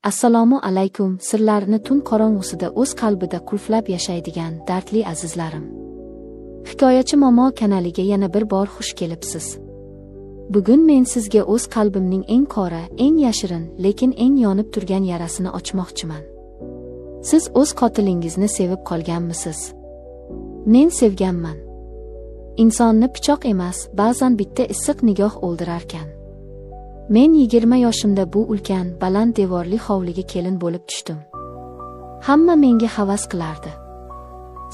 Assalomu alaykum, sirlarini tun qorong'usida o'z qalbida qulflab yashaydigan dardli azizlarim. Hikoyachi Momo kanaliga yana bir bor xush kelibsiz. Bugun men sizga o'z qalbimning eng qora, eng yashirin, lekin eng yonib turgan yarasini ochmoqchiman. Siz o'z qotilingizni sevib qolganmisiz? Men sevganman. Insonni pichoq emas, ba'zan bitta issiq nigoh o'ldirarkan. Men 20 yoshimda bu ulkan, baland devorli hovliga kelin bo'lib tushdim. Hamma menga havas qilardi.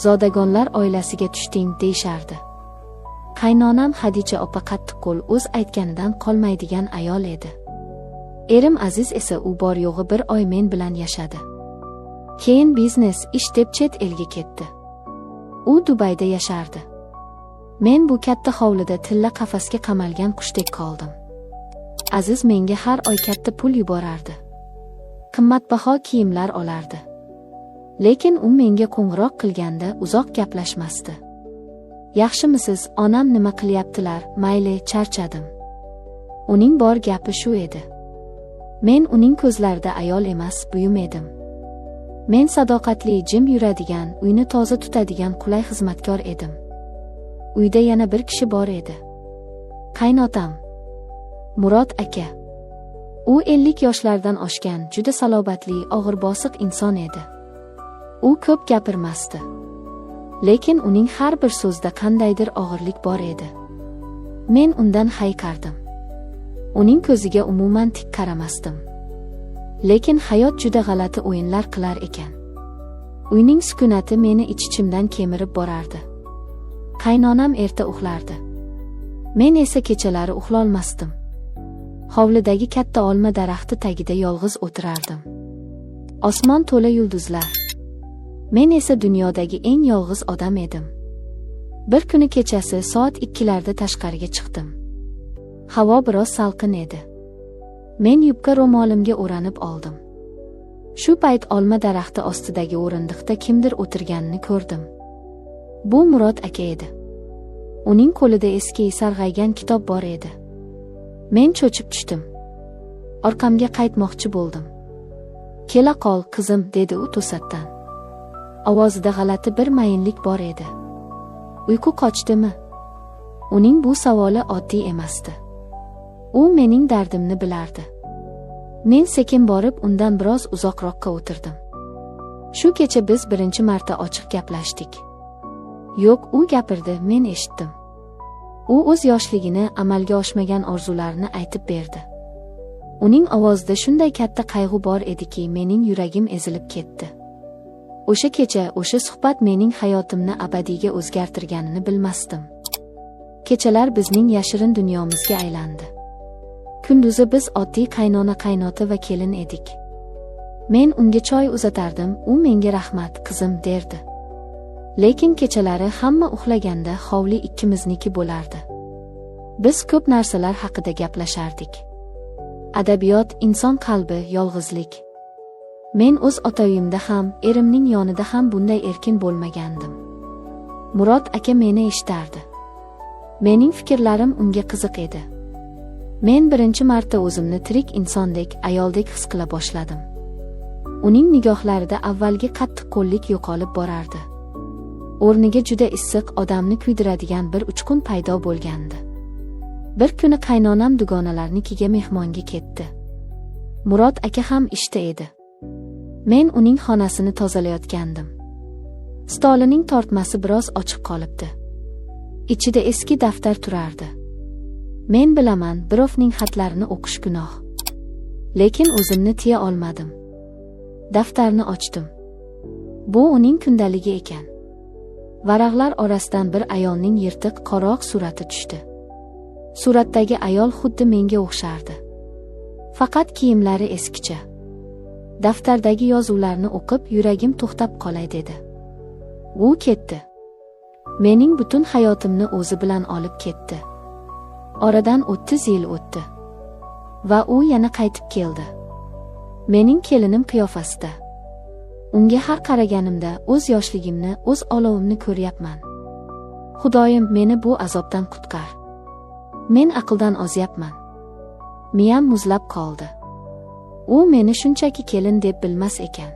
Zodagonlar oilasiga tushding deyishardi. Qaynonam Xadicha opa qattiqqo'l, o'z aytganidan qolmaydigan ayol edi. Erim Aziz esa u bor yo'g'i bir oy men bilan yashadi. Keyin biznes ish deb chet elga ketdi. U Dubayda yashardi. Men bu katta hovlida tilla qafasga qamalgan qushdek qoldim. Aziz menga har oy katta pul yuborardi. Qimmatbaho kiyimlar olardi. Lekin u menga qo'ng'iroq qilganda uzoq gaplashmasdi. Yaxshimisiz, onam nima qilyaptilar, mayli, charchadim. Uning bor gapi shu edi. Men uning ko'zlarida ayol emas, buyum edim. Men sadoqatli, jim yuradigan, uyni toza tutadigan qulay xizmatkor edim. Uyda yana bir kishi bor edi. Qaynotam. Murod aka. U 50 yoshlardan oshgan, juda salobatli, og'ir-bosiq inson edi. U ko'p gapirmasdi. Lekin uning har bir so'zida qandaydir og'irlik bor edi. Men undan hayiqardim. Uning ko'ziga umuman tik qaramasdim. Lekin hayot juda g'alati o'yinlar qilar ekan. Uyning sukunati meni ich-ichimdan kemirib borardi. Qaynonam erta uxlardi. Men esa kechalari uxlolmasdim. Hovlidagi katta olma daraxti tagida yolg'iz o'tirardim. Osmon to'la yulduzlar. Men esa dunyodagi eng yolg'iz odam edim. Bir kuni kechasi soat 2larda tashqariga chiqdim. Havo biroz salqin edi. Men yubka ro'molimga o'ranib oldim. Shu payt olma daraxti ostidagi o'rindiqda kimdir o'tirganini ko'rdim. Bu Murod aka edi. Uning qo'lida eski sarg'aygan kitob bor edi. Men cho'chib tushdim. Orqamga qaytmoqchi bo'ldim. "Kela qol, qizim", dedi u to'satdan. Ovozida g'alati bir mayinlik bor edi. "Uyqu qochdimi?" Uning bu savoli oddiy emasdi. U mening dardimni bilardi. Men sekin borib undan biroz uzoqroqqa o'tirdim. Shu kecha biz birinchi marta ochiq gaplashdik. Yo'q, u gapirdi, men eshitdim. U o'z yoshligini, amalga oshmagan orzularini aytib berdi. Uning ovozida shunday katta qayg'u bor ediki, mening yuragim ezilib ketdi. O'sha kecha, o'sha suhbat mening hayotimni abadiyga o'zgartirganini bilmasdim. Kechalar bizning yashirin dunyomizga aylandi. Kunduzi biz oddiy qaynona, qaynota va kelin edik. Men unga choy uzatardim, u menga rahmat, qizim derdi. Lekin kechalari hamma uxlaganda hovli ikkimizniki bo'lardi. Biz ko'p narsalar haqida gaplashardik. Adabiyot, inson qalbi, yolg'izlik. Men o'z ota uyimda ham, erimning yonida ham bunday erkin bo'lmagandim. Murod aka meni eshitardi. Mening fikrlarim unga qiziq edi. Men birinchi marta o'zimni tirik insondek, ayoldek his qila boshladim. Uning nigohlarida avvalgi qattiqqo'llik yo'qolib borardi. O'rniga juda issiq, odamni kuydiradigan bir uchqun paydo bo'lgandi. Bir kuni qaynonam dugonalarnikiga mehmonga ketdi. Murod aka ham ishda edi. Men uning xonasini tozalayotgandim. Stolining tortmasi biroz ochiq qolibdi. Ichida eski daftar turardi. Men bilaman, birovning xatlarini o'qish gunoh. Lekin o'zimni tiya olmadim. Daftarni ochdim. Bu uning kundaligi ekan. Varaqlar orasidan bir ayolning yirtiq, qoroq surati tushdi. Suratdagi ayol xuddi menga o'xshardi. Faqat kiyimlari eskicha. Daftardagi yozuvlarni o'qib, yuragim to'xtab qolay dedi. U ketdi. Mening butun hayotimni o'zi bilan olib ketdi. Oradan 30 yil o'tdi. Va u yana qaytib keldi. Mening kelinim qiyofasida. Unga har qaraganimda o'z yoshligimni, o'z olovimni ko'ryapman. Xudoyim, meni bu azobdan qutqar. Men aqldan ozyapman. Miyam muzlab qoldi. U meni shunchaki kelin deb bilmas ekan.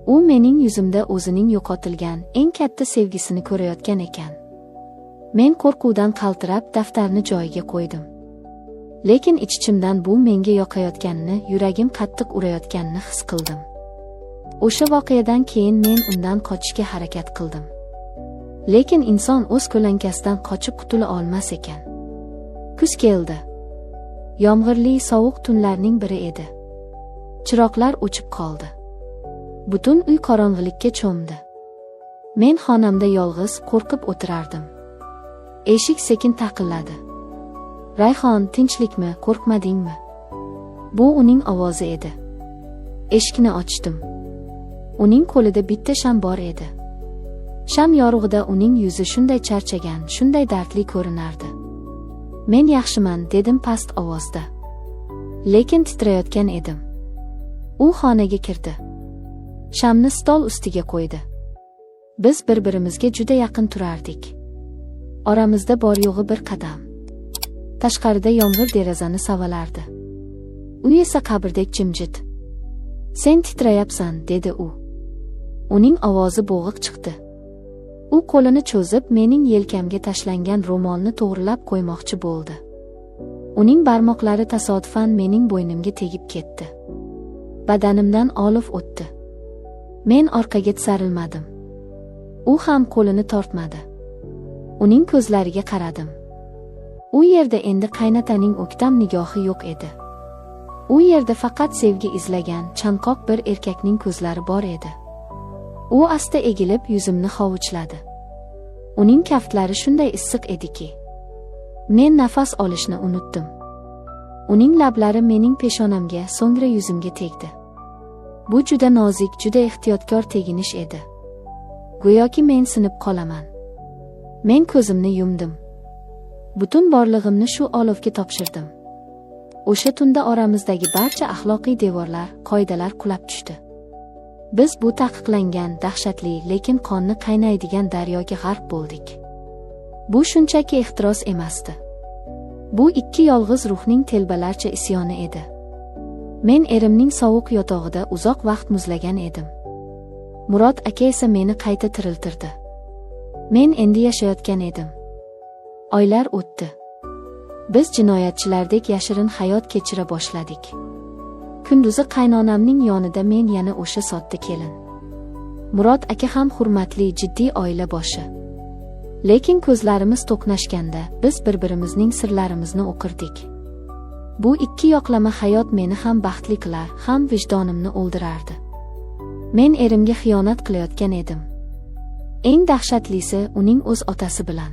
U mening yuzimda o'zining yo'qotilgan eng katta sevgisini ko'rayotgan ekan. Men qo'rquvdan qaltirab daftarni joyiga qo'ydim. Lekin ich-ichimdan bu menga yoqayotganini, yuragim qattiq urayotganini his qildim. O'sha voqeadan keyin men undan qochishga harakat qildim. Lekin inson o'z ko'lankasidan qochib qutula olmas ekan. Kuz keldi. Yomg'irli, sovuq tunlarning biri edi. Chiroqlar o'chib qoldi. Butun uy qorong'ilikka cho'mdi. Men xonamda yolg'iz, qo'rqib o'tirardim. Eshik sekin taqilladi. "Rayhon, tinchlikmi, qo'rqmadingmi?" Bu uning ovozi edi. Eshikni ochdim. Uning qo'lida bitta sham bor edi. Sham yorug'ida uning yuzi shunday charchagan, shunday dardli ko'rinardi. "Men yaxshiman", dedim past ovozda. Lekin titrayotgan edim. U xonaga kirdi. Shamni stol ustiga qo'ydi. Biz bir-birimizga juda yaqin turardik. Oramizda bor yo'g'i bir qadam. Tashqarida yomg'ir derazani savalardi. Uy esa qabrdek jimjit. "Sen titrayapsan", dedi u. Uning ovozi bo'g'iq chiqdi. U qo'lini cho'zib, mening yelkamga tashlangan ro'molni to'g'rilab qo'ymoqchi bo'ldi. Uning barmoqlari tasodifan mening bo'ynimga tegib ketdi. Badanimdan olov o'tdi. Men orqaga tisarilmadim. U ham qo'lini tortmadi. Uning ko'zlariga qaradim. U yerda endi qaynataning o'ktam nigohi yo'q edi. U yerda faqat sevgi izlagan, chanqoq bir erkakning ko'zlari bor edi. U asta egilib yuzimni hovuchladi. Uning kaftlari shunday issiq ediki, men nafas olishni unutdim. Uning lablari mening peshonamga, so'ngra yuzimga tegdi. Bu juda nozik, juda ehtiyotkor teginish edi. Go'yoki men sinib qolaman. Men ko'zimni yumdim. Butun borlig'imni shu olovga topshirdim. O'sha tunda oramizdagi barcha axloqiy devorlar, qoidalar qulab tushdi. Biz bu taqiqlangan, dahshatli, lekin qonni qaynaydigan daryoga g'arq bo'ldik. Bu shunchaki ehtiros emasdi. Bu ikki yolg'iz ruhning telbalarcha isyoni edi. Men erimning sovuq yotog'ida uzoq vaqt muzlagan edim. Murod aka esa meni qayta tiriltirdi. Men endi yashayotgan edim. Oylar o'tdi. Biz jinoyatchilardek yashirin hayot kechira boshladik. Kunduzi qaynonamning yonida men yana o'sha sodda kelin. Murod aka ham hurmatli, jiddiy oila boshi. Lekin ko'zlarimiz to'qnashganda biz bir-birimizning sirlarimizni o'qirdik. Bu ikki yoqlama hayot meni ham baxtli qilar, ham vijdonimni o'ldirardi. Men erimga xiyonat qilayotgan edim. Eng dahshatlisi uning o'z otasi bilan.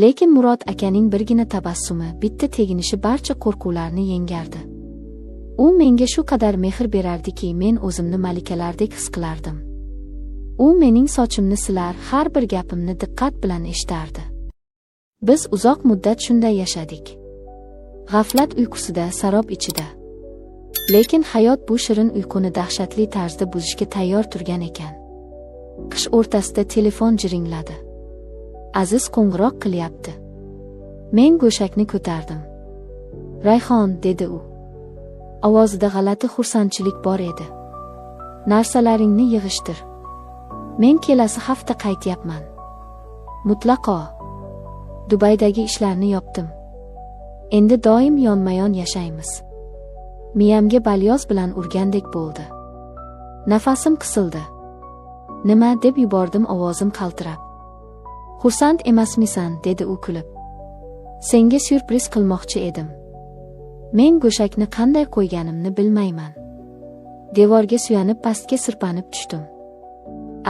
Lekin Murod akaning birgina tabassumi, bitta teginishi barcha qo'rquvlarni yengardi. U menga shu qadar mehr berardiki, men o'zimni malikalardek his qilardim. U mening sochimni silar, har bir gapimni diqqat bilan eshitardi. Biz uzoq muddat shunday yashadik. G'aflat uyqusida, sarob ichida. Lekin hayot bu shirin uyquni dahshatli tarzda buzishga tayyor turgan ekan. Qish o'rtasida telefon jiringladi. Aziz qo'ng'iroq qilyapti. Men go'shakni ko'tardim. "Rayhon", dedi u. Ovozida g'alati xursandchilik bor edi. "Narsalaringni yig'ishtir. Men kelasi hafta qaytyapman. Mutlaqo. Dubaydagi ishlarni yopdim. Endi doim yonma-yon yashaymiz." Miyamga balyoz bilan urgandek bo'ldi. Nafasim qisildi. "Nima?" deb yubordim ovozim qaltirab. "Xursand emasmisan?" dedi u kulib. "Senga syurpriz qilmoqchi edim." Men go'shakni qanday qo'yganimni bilmayman. Devorga suyanib pastga sirpanib tushdim.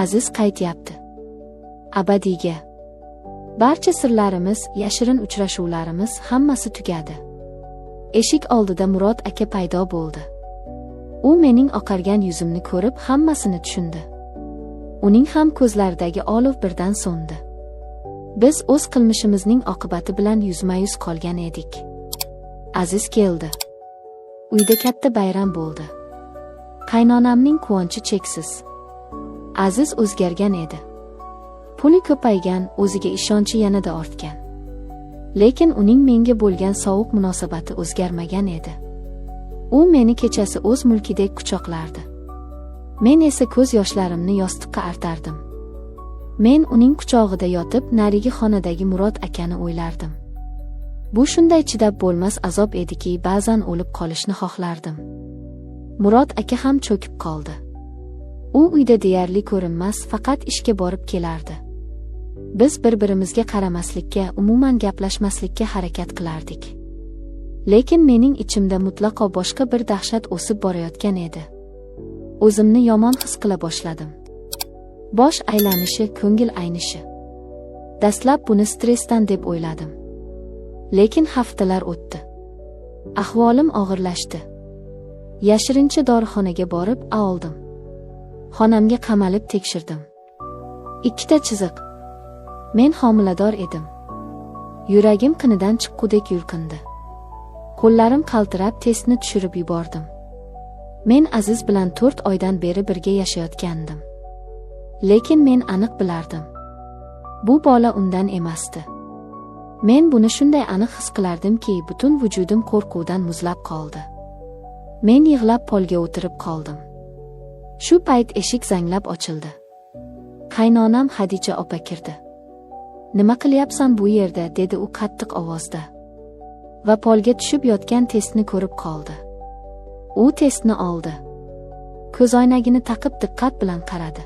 Aziz qaytyapti. Abadiyga. Barcha sirlarimiz, yashirin uchrashuvlarimiz hammasi tugadi. Eshik oldida Murod aka paydo bo'ldi. U mening oqargan yuzimni ko'rib hammasini tushundi. Uning ham ko'zlaridagi olov birdan so'ndi. Biz o'z qilmishimizning oqibati bilan yuzma-yuz qolgan edik. Aziz keldi. Uyda katta bayram bo'ldi. Qaynonamning quvonchi cheksiz. Aziz o'zgargan edi. Puli ko'paygan, o'ziga ishonchi yanada ortgan. Lekin uning menga bo'lgan sovuq munosabati o'zgarmagan edi. U meni kechasi o'z mulkidek quchoqlardi. Men esa ko'z yoshlarimni yostiqqa artardim. Men uning quchog'ida yotib, narigi xonadagi Murod akani o'ylardim. Bu shunday chidab bo'lmas azob ediki, ba'zan o'lib qolishni xohlardim. Murod aka ham cho'kib qoldi. U uyda deyarli ko'rinmas, faqat ishga borib kelardi. Biz bir-birimizga qaramaslikka, umuman gaplashmaslikka harakat qilardik. Lekin mening ichimda mutlaqo boshqa bir dahshat o'sib borayotgan edi. O'zimni yomon his qila boshladim. Bosh aylanishi, ko'ngil aynishi. Dastlab buni stressdan deb o'yladim. Lekin haftalar o'tdi. Ahvolim og'irlashdi. Yashirincha dorixonaga borib oldim. Xonamga qamalib tekshirdim. 2 ta chiziq. Men homilador edim. Yuragim qinidan chiqqudek yulqindi. Qo'llarim qaltirab testni tushirib yubordim. Men Aziz bilan 4 oydan beri birga yashayotgandim. Lekin men aniq bilardim. Bu bola undan emasdi. Men buni shunday aniq his qilardimki, butun vujudim qo'rquvdan muzlab qoldi. Men yig'lab polga o'tirib qoldim. Shu payt eshik zanglab ochildi. Qaynonam Hadicha opa kirdi. "Nima qilyapsan bu yerda?" dedi u qattiq ovozda. Va polga tushib yotgan testni ko'rib qoldi. U testni oldi. Ko'zoynagini taqib diqqat bilan qaradi.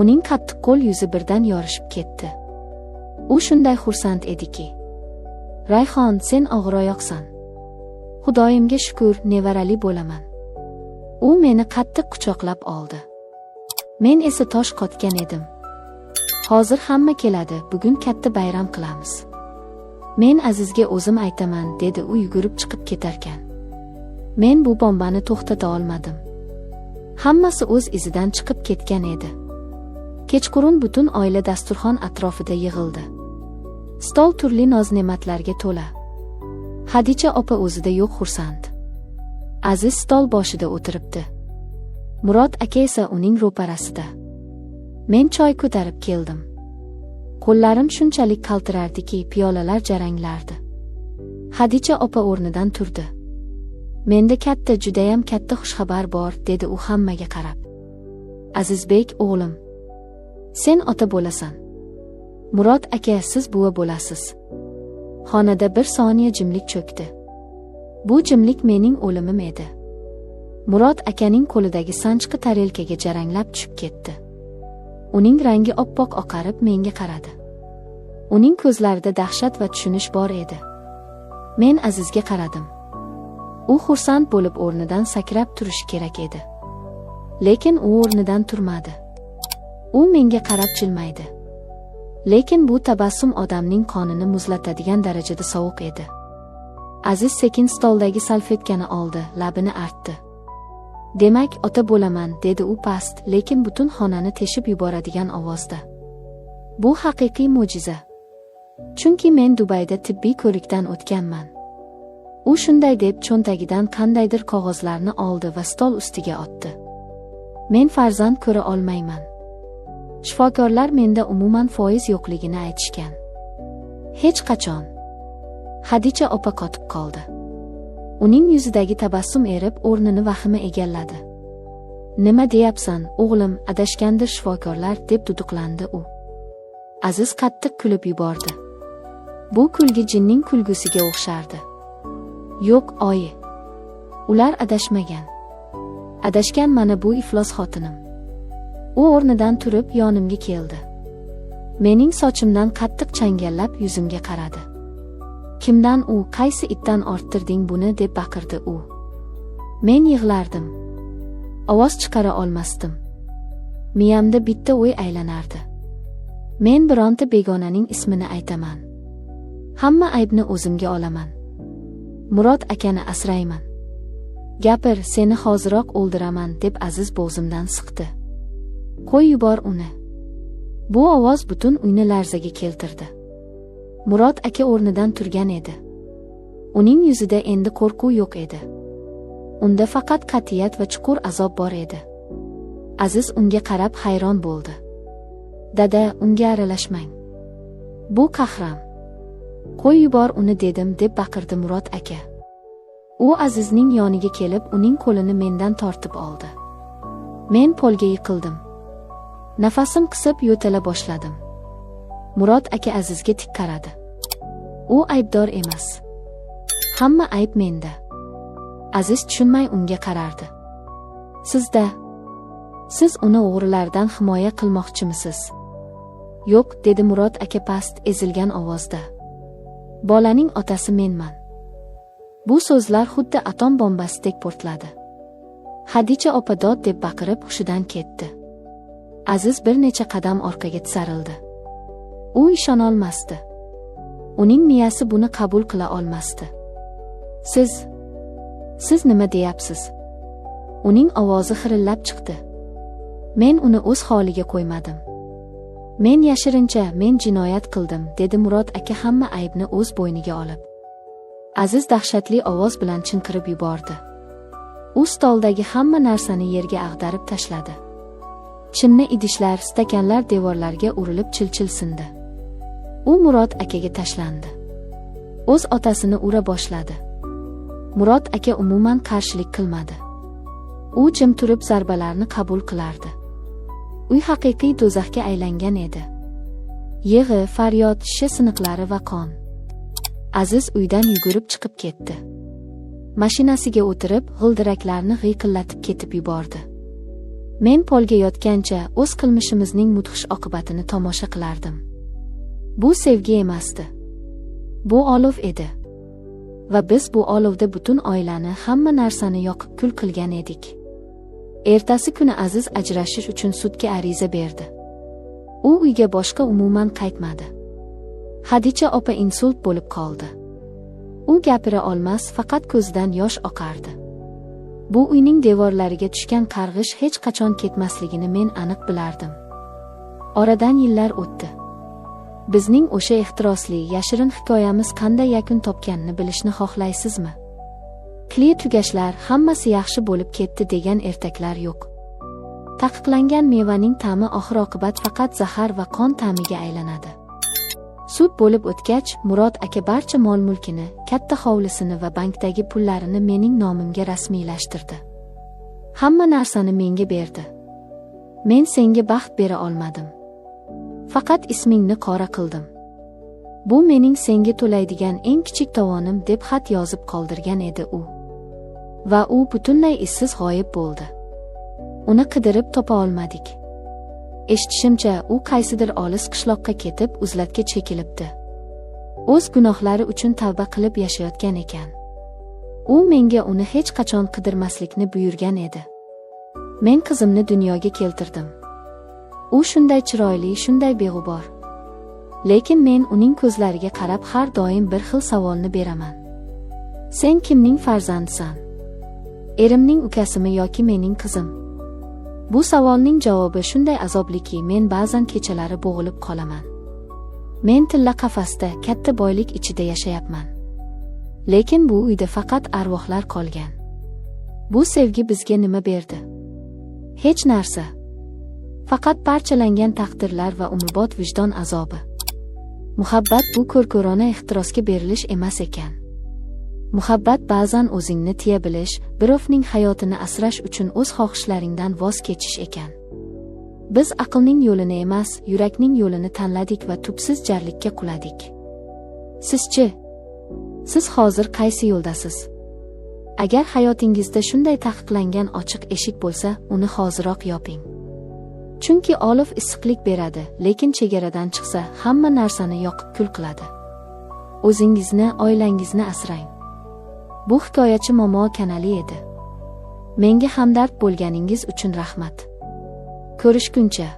Uning qattiq qo'l yuzi birdan yorishib ketdi. U shunday xursand ediki. "Rayhon, sen og'iroyoqsan. Xudoyimga shukr, nevarali bo'laman." U meni qattiq quchoqlab oldi. Men esa tosh qotgan edim. "Hozir hamma keladi, bugun katta bayram qilamiz. Men Azizga o'zim aytaman," dedi u yugurib chiqib ketarkan. Men bu bombani to'xtata olmadim. Hammasi o'z izidan chiqib ketgan edi. Kechqurun butun oila dasturxon atrofida yig'ildi. Stol turli noz-ne'matlarga to'la. Hadicha opa o'zida yo'q xursand. Aziz stol boshida o'tiribdi. Murod aka esa uning ro'parasida. Men choy ko'tarib keldim. Qo'llarim shunchalik qaltirardiki, piyolalar jaranglardi. Hadicha opa o'rnidan turdi. "Menda katta, judayam katta xushxabar bor," dedi u hammaga qarab. "Azizbek o'g'lim, sen ota bo'lasan. Murod aka, siz buva bo'lasiz." Xonada bir soniya jimlik cho'kdi. Bu jimlik mening o'limim edi. Murod akaning qo'lidagi sanchqi tarelkaga jaranglab tushib ketdi. Uning rangi oppoq oqarib menga qaradi. Uning ko'zlarida dahshat va tushunish bor edi. Men Azizga qaradim. U xursand bo'lib o'rnidan sakrab turishi kerak edi. Lekin u o'rnidan turmadi. U menga qarab jilmaydi. Lekin bu tabassum odamning qonini muzlatadigan darajada sovuq edi. Aziz sekin stoldagi salfetkani oldi, labini artdi. "Demak, ota bo'laman," dedi u past, lekin butun xonani teshib yuboradigan ovozda. "Bu haqiqiy mo'jiza. Chunki men Dubayda tibbiy ko'rikdan o'tganman." U shunday deb cho'ntagidan qandaydir qog'ozlarni oldi va stol ustiga otdi. "Men farzand ko'ra olmayman. Shifokorlar menda umuman foiz yo'qligini aytishgan. Hech qachon." Hadicha opa qotib qoldi. Uning yuzidagi tabassum erib, o'rnini vahima egalladi. "Nima deyapsan, o'g'lim, adashgandir shifokorlar," deb duduqlandi u. Aziz qattiq kulib yubordi. Bu kulgi jinning kulgusiga o'xshardi. "Yo'q, oyi. Ular adashmagan. Adashgan mana bu iflos xotinim." U o'rnidan turib yonimga keldi. Mening sochimdan qattiq changallab yuzimga qaradi. "Kimdan u, qaysi itdan orttirding buni?" deb baqirdi u. Men yig'lardim. Ovoz chiqara olmasdim. Miyamda bitta o'y aylanardi. Men bironta begonaning ismini aytaman. Hamma aybni o'zimga olaman. Murod akani asrayman. "Gapir, seni hoziroq o'ldiraman," deb Aziz bo'g'zimdan siqdi. "Qo'y yubor uni." Bu ovoz butun uyni larzaga keltirdi. Murod aka o'rnidan turgan edi. Uning yuzida endi qo'rquv yo'q edi. Unda faqat qat'iyat va chuqur azob bor edi. Aziz unga qarab hayron bo'ldi. "Dada, unga aralashmang. Bu qahram. Qo'y yubor uni dedim," deb baqirdi Murod aka. U Azizning yoniga kelib, uning qo'lini mendan tortib oldi. Men polga yiqildim. Nafasim qisib yo'tala boshladim. Murod aka Azizga tik qaradi. U aybdor emas. Hamma ayb menda. Aziz tushunmay unga qarardi. Sizda? Siz uni o'g'rilardan himoya qilmoqchimisiz? Yo'q, dedi Murod aka past, ezilgan ovozda. Bolaning otasi menman. Bu so'zlar xuddi atom bombasidek portladi. Hadicha opa dod deb baqirib hushidan ketdi. Aziz bir necha qadam orqaga tisarildi. U ishonolmasdi. Uning miyasi buni qabul qila olmasdi. Siz nima deyapsiz? Uning ovozi xirillab chiqdi. Men uni o'z holiga qo'ymadim. Men yashirincha, men jinoyat qildim, dedi Murod aka hamma aybni o'z bo'yniga olib. Aziz dahshatli ovoz bilan chinqirib yubordi. U stoldagi hamma narsani yerga ag'darib tashladi. Chinni idishlar, stakanlar devorlarga urilib chil-chil sindi. U Murod akaga tashlandi. O'z otasini ura boshladi. Murod aka umuman qarshilik qilmadi. U jim turib zarbalarni qabul qilardi. Uy haqiqiy do'zaxga aylangan edi. Yig'i, faryod, shisha siniqlari va qon. Aziz uydan yugurib chiqib ketdi. Mashinasiga o'tirib, g'ildiraklarni g'iyqillatib ketib yubordi. Men polga yotgancha o'z qilmishimizning mudhish oqibatini tomosha qilardim. Bu sevgi emasdi. Bu olov edi. Va biz bu olovda butun oilani, hamma narsani yoqib kul qilgan edik. Ertasi kuni Aziz ajrashish uchun sudga ariza berdi. U uyga boshqa umuman qaytmadi. Hadicha opa insult bo'lib qoldi. U gapira olmas, faqat ko'zidan yosh oqardi. Bu uyning devorlariga tushgan qarg'ish hech qachon ketmasligini men aniq bilardim. Oradan yillar o'tdi. Bizning o'sha ehtirosli, yashirin hikoyamiz qanday yakun topganini bilishni xohlaysizmi? Kli tugashlar, hammasi yaxshi bo'lib ketdi degan ertaklar yo'q. Taqiqlangan mevaning ta'mi oxir-oqibat faqat zahar va qon ta'miga aylanadi. Sud bo'lib o'tgach, Murod aka barcha mol-mulkini, katta hovlisini va bankdagi pullarini mening nomimga rasmiylashtirdi. Hamma narsani menga berdi. Men senga baxt bera olmadim. Faqat ismingni qora qildim. Bu mening senga to'laydigan eng kichik tovonim deb xat yozib qoldirgan edi u. Va u butunlay izsiz g'oyib bo'ldi. Uni qidirib topa olmadik. Eshitishimcha, u qaysidir olis qishloqqa ketib, uzlatga chekilibdi. O'z gunohlari uchun tavba qilib yashayotgan ekan. U menga uni hech qachon qidirmaslikni buyurgan edi. Men qizimni dunyoga keltirdim. U shunday chiroyli, shunday beg'ubor. Lekin men uning ko'zlariga qarab har doim bir xil savolni beraman. Sen kimning farzandisan? Erimning ukasimi yoki mening qizim? Bu savolning javobi shunday azobliki, men ba'zan kechalari bo'g'ilib qolaman. Men tilla qafasda, katta boylik ichida yashayapman. Lekin bu uyda faqat arvohlar qolgan. Bu sevgi bizga nima berdi? Hech narsa. Faqat parchalangan taqdirlar va umrbod vijdon azobi. Muhabbat bu ko'r-ko'rona ehtirosga berilish emas ekan. Muhabbat ba'zan o'zingni tiya bilish, birovning hayotini asrash uchun o'z xohishlaringdan voz kechish ekan. Biz aqlning yo'lini emas, yurakning yo'lini tanladik va tubsiz jarlikka quladik. Sizchi? Siz hozir qaysi yo'ldasiz? Agar hayotingizda shunday taqiqlangan ochiq eshik bo'lsa, uni hoziroq yoping. Chunki olov issiqlik beradi, lekin chegaradan chiqsa, hamma narsani yoqib kul qiladi. O'zingizni, oilangizni asrang. Bu Hikoyachi Momo kanali edi. Menga hamdard bo'lganingiz uchun rahmat. Ko'rishguncha.